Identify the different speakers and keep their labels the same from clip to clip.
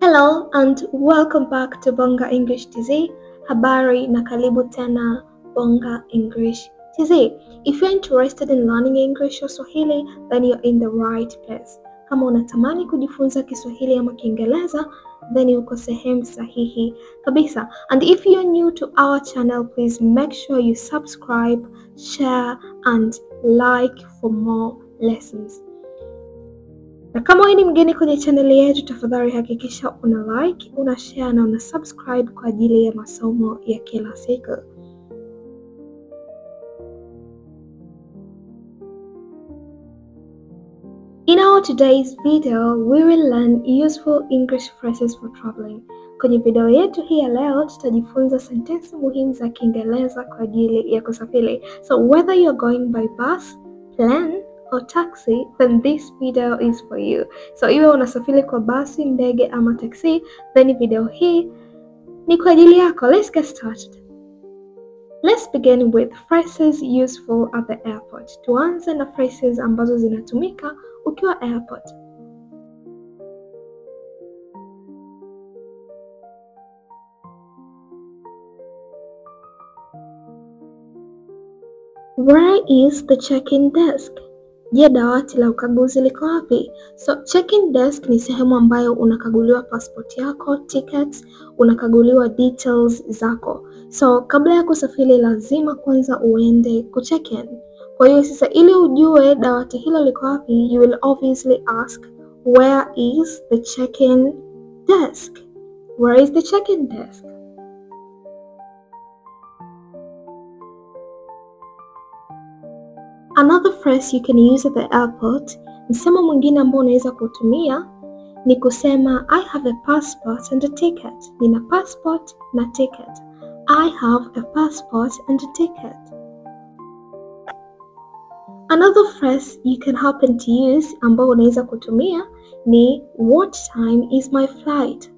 Speaker 1: Hello and welcome back to Bonga English TZ. Habari na karibu tena Bonga English TZ. If you're interested in learning English or Swahili, then you're in the right place. Kama unatamani kujifunza Kiswahili ama Kiingereza, then uko sehemu sahihi kabisa. And if you're new to our channel, please make sure you subscribe, share and like for more lessons. Na kama wewe ni mgeni kwenye chaneli yetu, tafadhali hakikisha una like, una share na una subscribe kwa ajili ya masomo ya kila siku. In our today's video, we will learn useful English phrases for traveling. Kwenye video yetu hii ya leo, tutajifunza sentensi muhimu za Kiingereza kwa ajili ya kusafiri. So whether you're going by bus, plane or taxi, then this video is for you. So iwe unasafiri kwa basi, ndege ama taxi, then video hii ni kwa ajili yako. Let's get started. Let's begin with phrases useful at the airport. Tuanze na phrases ambazo zinatumika ukiwa airport. Where is the check-in desk? Je, dawati la ukaguzi liko wapi? So check-in desk ni sehemu ambayo unakaguliwa passport yako, tickets, unakaguliwa details zako. So kabla ya kusafiri lazima kwanza uende kucheck in. Kwa hiyo sasa ili ujue dawati hilo liko wapi, you will obviously ask, where is the check-in desk? Where is the check-in desk? Another phrase you can use at the airport, msemo mwingine ambao unaweza kutumia ni kusema I have a passport and a ticket. Nina passport na ticket. I have a passport and a ticket. Another phrase you can happen to use ambao unaweza kutumia ni what time is my flight?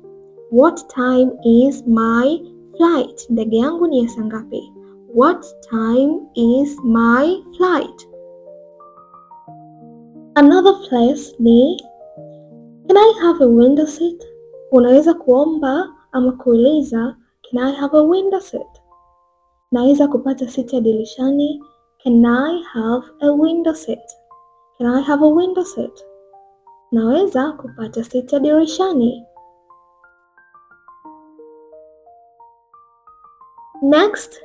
Speaker 1: What time is my flight? Ndege yangu ni ya saa ngapi? What time is my flight? Another phrase ni can I have a window seat? Unaweza kuomba ama kuuliza can I have a window seat? Naweza kupata siti ya dirishani. Can I have a window seat? Can I have a window seat? Naweza kupata siti ya dirishani. Next,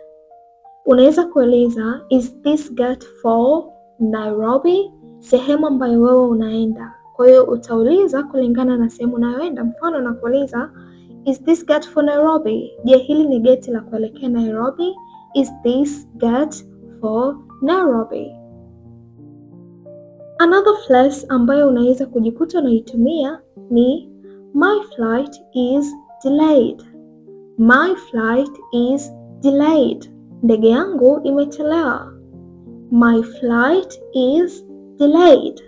Speaker 1: unaweza kuuliza is this gate for Nairobi? Sehemu ambayo wewe unaenda. Kwa hiyo utauliza kulingana na sehemu unayoenda. Mfano nakuuliza is this gate for Nairobi? Je, hili ni geti la kuelekea Nairobi? Is this gate for Nairobi? Another phrase ambayo unaweza kujikuta unaitumia ni my flight is delayed. My flight is delayed. Ndege yangu imechelewa. My flight is delayed.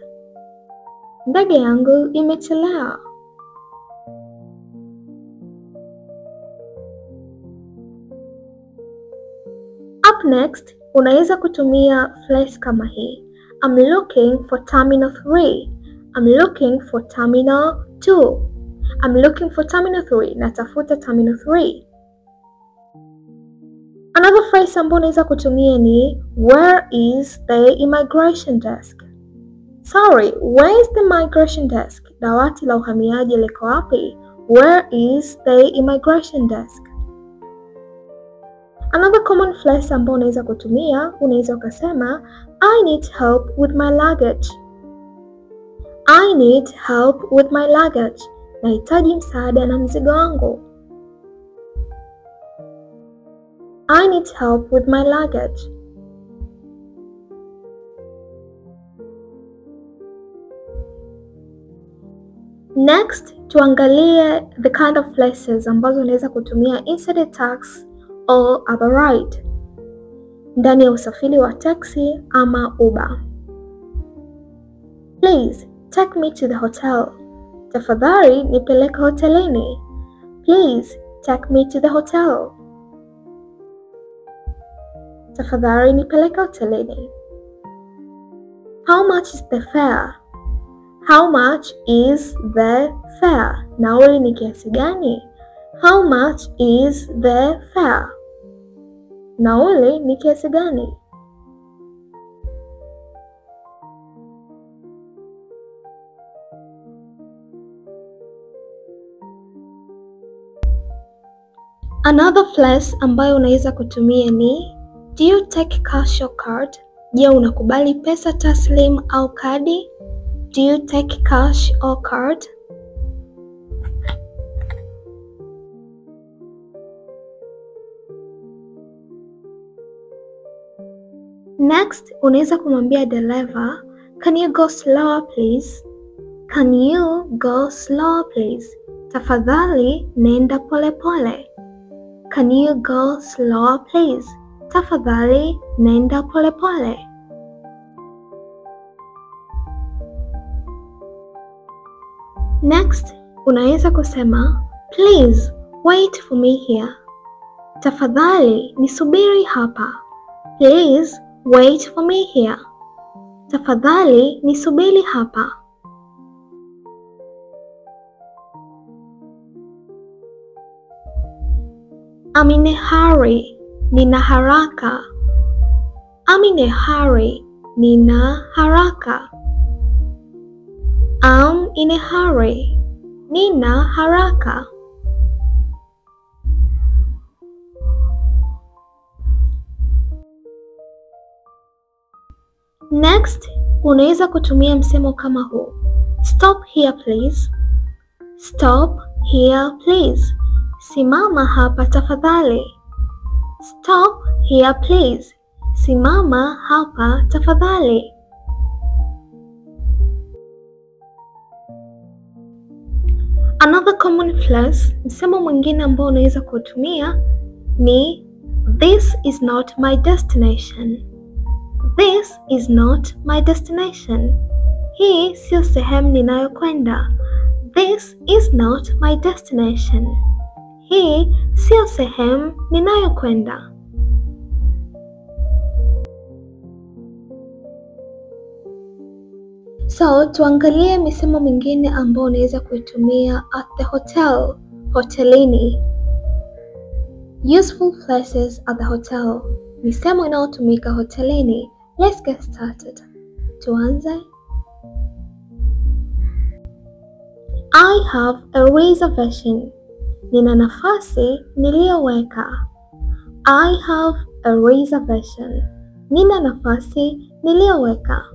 Speaker 1: Ndege yangu imechelewa. Up next, unaweza kutumia phrase kama hii. I'm looking for terminal 3. I'm looking for terminal 2. I'm looking for terminal 3. Natafuta terminal 3. Another phrase ambayo unaweza kutumia ni where is the immigration desk? Sorry, where is the migration desk? Dawati la uhamiaji liko wapi? Where is the immigration desk? Another common phrase ambayo unaweza kutumia, unaweza ukasema I need help with my luggage. I need help with my luggage. Nahitaji msaada na mzigo wangu. I need help with my luggage. Next, tuangalie the kind of phrases ambazo unaweza kutumia inside a taxi or other ride. Ndani ya usafiri wa taxi ama Uber. Please, take me to the hotel. Tafadhali nipeleke hotelini. Please, take me to the hotel. Tafadhali nipeleke hotelini. How much is the fare? How much is the fare? Nauli ni kiasi gani? How much is the fare? Nauli ni kiasi gani? Another phrase ambayo unaweza kutumia ni do you take cash or card? Je, unakubali pesa taslim au kadi? Do you take cash or card? Next, unaweza kumwambia dereva, can you go slower please? Can you go slower please? Tafadhali nenda pole pole. Can you go slower please? Tafadhali nenda pole pole. Next, unaweza kusema please wait for me here. Tafadhali nisubiri hapa. Please wait for me here. Tafadhali nisubiri hapa. I'm in a hurry. Nina haraka. I'm in a hurry. Nina haraka. I'm in a hurry. Nina haraka. Next, unaweza kutumia msemo kama huu. Stop here please. Stop here please. Simama hapa tafadhali. Stop here please. Simama hapa tafadhali. Another common phrase, msemo mwingine ambao unaweza kutumia ni this is not my destination. This is not my destination. Hii sio sehemu ninayokwenda. This is not my destination. Hii sio sehemu ninayokwenda. So, tuangalie misemo mingine ambayo unaweza kuitumia at the hotel, hotelini. Useful phrases at the hotel. Misemo inayotumika hotelini. Let's get started. Tuanze. I have a reservation. Nina nafasi niliyoweka. I have a reservation. Nina nafasi niliyoweka.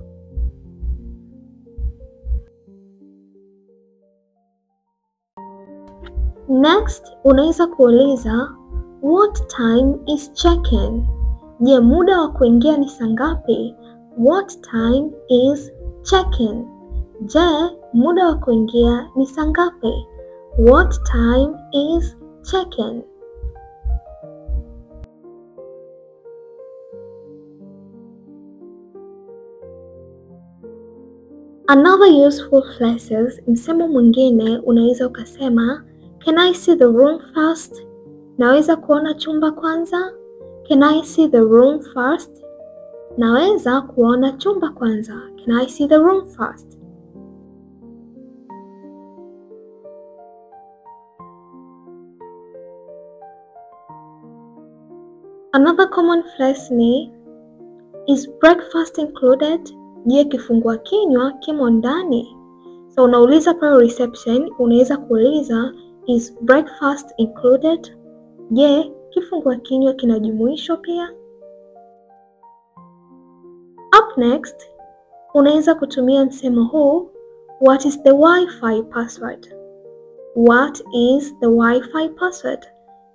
Speaker 1: Next, unaweza kuuliza what time is check-in? Je, muda wa kuingia ni saa ngapi? What time is check-in? Je, muda wa kuingia ni saa ngapi? What time is check-in? Another useful phrases, msemo mwingine unaweza ukasema can I see the room first? Naweza kuona chumba kwanza? Can I see the room first? Naweza kuona chumba kwanza. Can I see the room first? Another common phrase ni is breakfast included? Je, kifungua kinywa kimo ndani? So unauliza pale reception, unaweza kuuliza is breakfast included? Je, kifungua kinywa kinajumuishwa pia? Up next, unaweza kutumia msemo huu, what is the Wi-Fi password? What is the Wi-Fi password?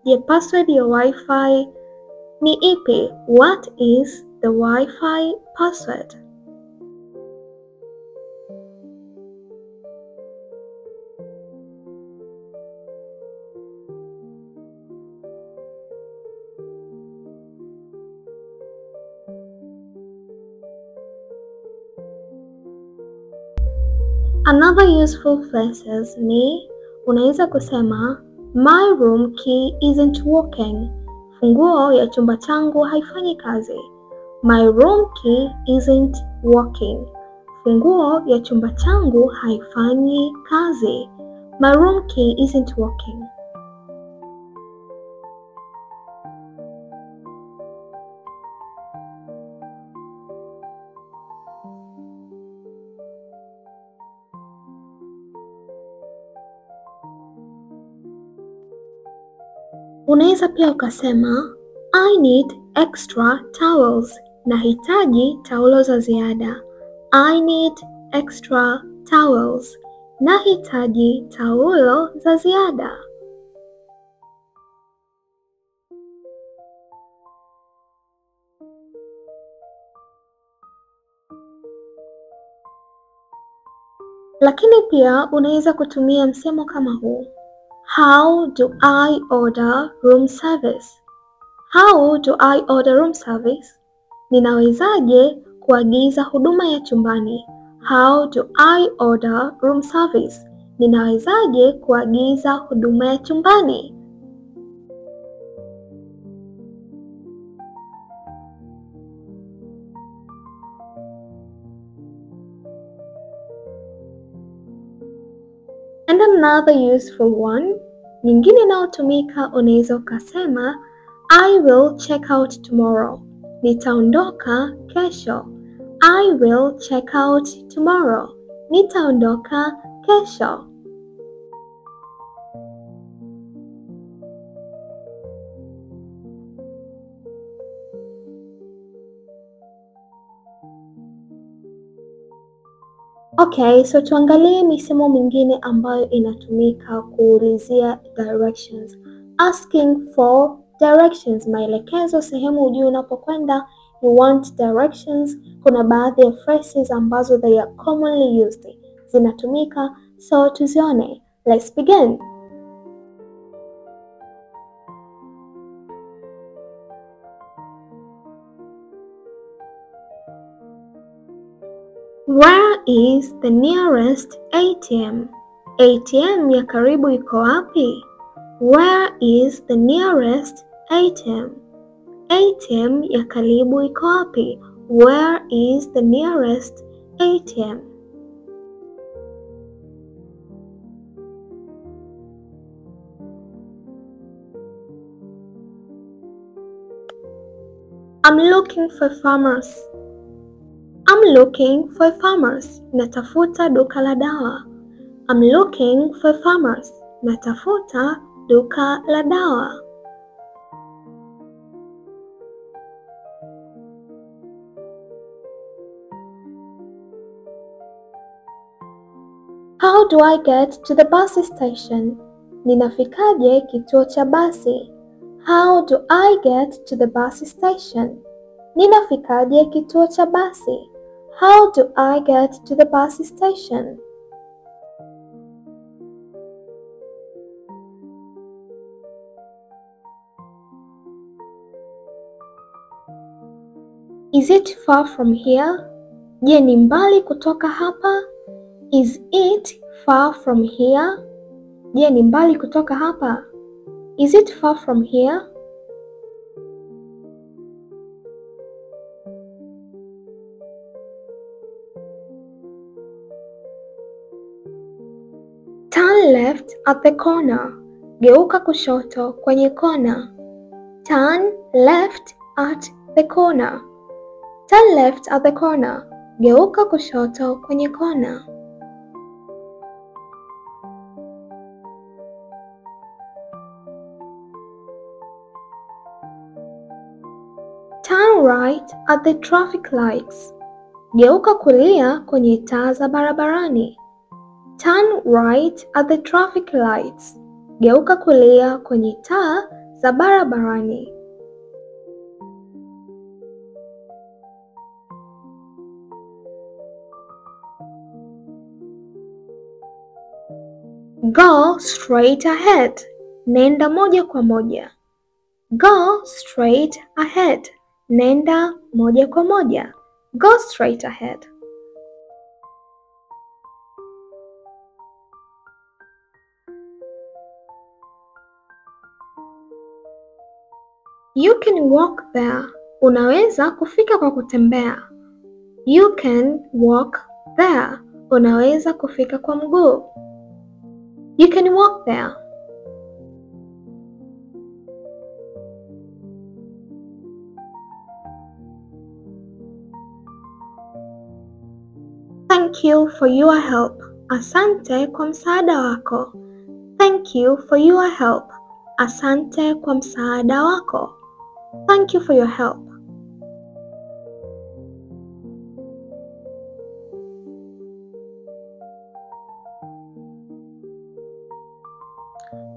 Speaker 1: Je, password ya Wi-Fi ni ipi? What is the Wi-Fi password? Another useful phrases ni unaweza kusema my room key isn't working. Funguo ya chumba changu haifanyi kazi. My room key isn't working. Funguo ya chumba changu haifanyi kazi. My room key isn't working. Unaweza pia ukasema I need extra towels. Nahitaji taulo za ziada. I need extra towels. Nahitaji taulo za ziada. Lakini pia unaweza kutumia msemo kama huu. How do I order room service? How do I order room service? Ninawezaje kuagiza huduma ya chumbani? How do I order room service? Ninawezaje kuagiza huduma ya chumbani? And another useful one, nyingine inayotumika, unaweza ukasema I will check out tomorrow. Nitaondoka kesho. I will check out tomorrow. Nitaondoka kesho. Okay, so tuangalie misemo mingine ambayo inatumika kuulizia directions. Asking for directions, maelekezo, sehemu hujui unapokwenda, you want directions. Kuna baadhi ya phrases ambazo they are commonly used, zinatumika, so tuzione. Let's begin. Where is the nearest ATM? ATM ya karibu iko wapi? Where is the nearest ATM? ATM ya karibu iko wapi? Where is the nearest ATM? I'm looking for farmers. I'm looking for farmers. Natafuta duka la dawa. I'm looking for farmers. Natafuta duka la dawa. How do I get to the bus station? Ninafikaje kituo cha basi? How do I get to the bus station? Ninafikaje kituo cha basi? How do I get to the bus station? Is it far from here? Je, ni mbali kutoka hapa? Is it far from here? Je, ni mbali kutoka hapa? Is it far from here? Turn left at the corner. Geuka kushoto kwenye kona. Turn left at the corner. Turn left at the corner. Geuka kushoto kwenye kona. Turn right at the traffic lights. Geuka kulia kwenye taa za barabarani. Turn right at the traffic lights. Geuka kulia kwenye taa za barabarani. Go straight ahead. Nenda moja kwa moja. Go straight ahead. Nenda moja kwa moja. Go straight ahead. You can walk there. Unaweza kufika kwa kutembea. You can walk there. Unaweza kufika kwa mguu. You can walk there. Thank you for your help. Asante kwa msaada wako. Thank you for your help. Asante kwa msaada wako. Thank you for your help.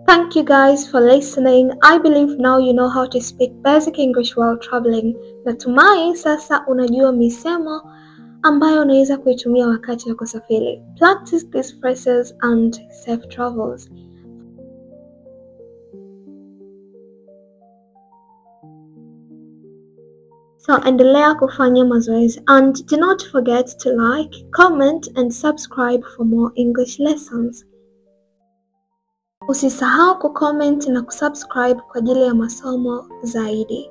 Speaker 1: Thank you guys for listening. I believe now you know how to speak basic English while traveling. Natumai sasa unajua misemo ambayo unaweza kuitumia wakati wa kusafiri. Practice these phrases and safe travels. So endelea kufanya mazoezi and do not forget to like, comment and subscribe for more English lessons. Usisahau kucomment na kusubscribe kwa ajili ya masomo zaidi.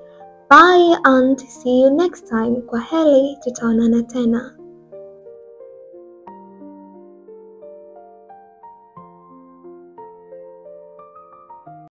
Speaker 1: Bye and see you next time. Kwa heri, tutaonana tena.